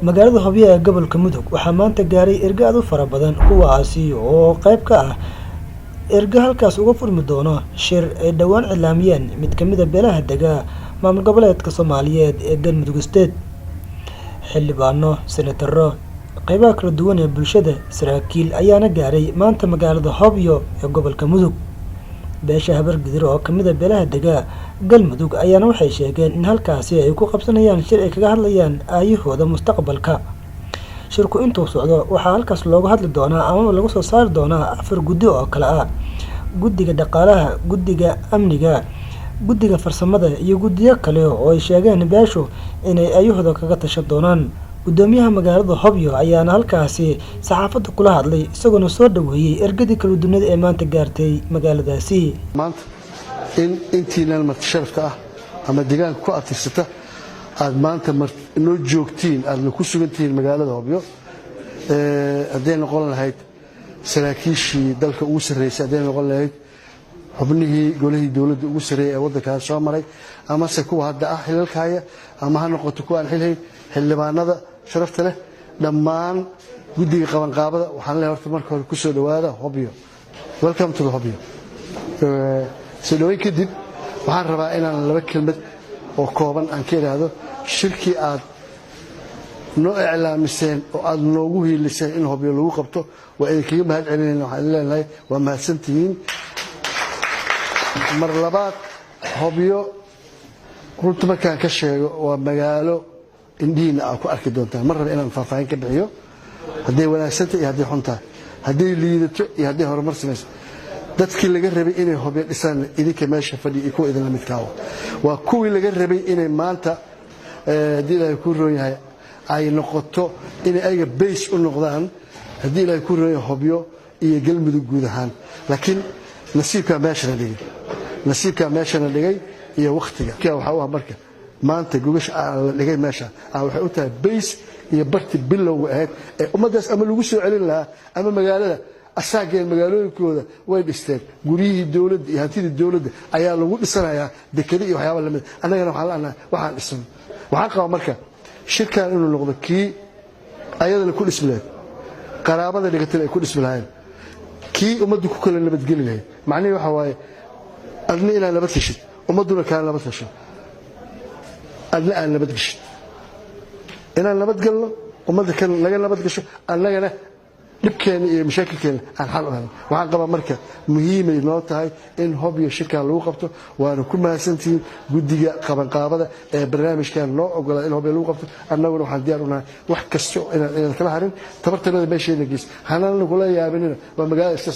Magaalada Hobyo ee gobolka Mudug waxaa maanta gaaray ergo aad u fara badan, kuwaasi oo qayb ka ah ergo halkaas uga furmi doono shir ay dhowaan cilaamiyeen mid ka mid ah beelaha dega maamul goboleedka Soomaaliyeed ee Galmudug State. Xildhibaano, senataro, qaybaha kala duwan ee bulshada, saraakiil ayaana gaaray maanta magaalada Hobyo ee gobolka Mudug. Beesha Habargidir oo kamid ah beelaha dega Galmudug ayaana waxay sheegeen in halkaasi ay ku qabsanayaan shir ay kaga hadlayaan aayahooda mustaqbalka. Shirku intuu socdo waxaa halkaas looga hadli doonaa amaba lagu soo saari doonaa afar guddi oo kale ah: guddiga dhaqaalaha, guddiga amniga, guddiga farsamada iyo guddiyo kale oo ay sheegeen beeshu inay aayahooda kaga tashan doonaan. Gudoomiyaha magaalada Hobyo ayaana halkaasi saxaafadda kula hadlay, isagoona soo dhaweeyey ergadii kala duwanada ee maanta gaartay magaaladaasi. Maanta in intiinan marti sharafta ah ama deegaanka ku abtirsata aad maanta noo joogtiin, aadna ku sugantihiin magaalada Hobyo, hadday noqon lahayd saraakiishii dalka ugu sarreysay, hadday noqon lahayd xubnihii golihii dowladda ugu sarreeyay ee waddankaas soo maray, amase kuwa hadda ah xilalka haya, ama ha noqoto kuwa aan xilhayn, xildhibaanada sharafta leh, dhammaan guddiga qabanqaabada, waxaan leeyahay horta marka hore ku soo dhowaada Hobyo. Welcome to the Hobyo. Soo dhoweyn kadib, waxaan rabaa inaan laba kelmad oo kooban aan ka idhaahdo shirkii aad noo iclaamiseen oo aad noogu hiiliseen in Hobyo lagu qabto. Waa idinkaga mahad celinayna. Waxaan idin leenahay waa mahadsantihiin. Mar labaad, Hobyo runta markaan ka sheego waa magaalo indhihiina aad ku arki doontaan. Mar raba inaan faahfaahin ka bixiyo hadday wanaagsantahay iyo hadday xun tahay, hadday liidato iyo hadday horumar samayso. Dadkii laga rabay inay Hobyo dhisaan idinka meesha fadhiya iyo kuwa idinla midkaawa waa kuwii laga rabay inay maanta, haddii Ilaahay kuu roon yahay, ay noqoto inay ayaga base u noqdaan, haddii Ilaahay kuu roon yahay, Hobyo iyo Galmudug guud ahaan. Laakiin nasiibkaa meeshana dhigay, nasiibkaa meeshana dhigay iyo wakhtiga waxaa u ah. Marka maanta gogasha la dhigay meesha waxay u tahay base iyo barti bilowga ahayd ee ummaddaas ama lagu soo celin lahaa ama magaalada asaageen. Magaalooyinkooda way dhisteen, guryihii dowladda iyo hantidii dowladda ayaa lagu dhisanayaa, dekado iyo waxyaaba lamid. Annagana waxaan leenahay waxaan dhisano. Waxaan qabaa marka shirkan inuu noqdo kii ayadana ku dhismi lahayd, qaraabada dhigatana ay ku dhismi lahayn, kii ummaddu ku kala nabadgeli lahayd. Macnihii waxa waaye adna inaad nabad heshid, ummadduna kaa nabad hesho, adna aad nabad geshid, inaan nabad galno, ummadda kan naga nabad gasho, annagana dhibkeena iyo mashaakilkeena aan xal u helno. Waxaan qabaa marka muhiimay noo tahay in Hobyo shirkan lagu qabto. Waana ku mahadsantihiin guddiga qabanqaabada ee barnaamijkan noo ogolaa in Hobyo lagu qabto. Annaguna waxaan diyaar u nahay wax kasta inaan kala harin tabartanada meesheena geys, hanana kula yaabinina. Waa magaalada iska.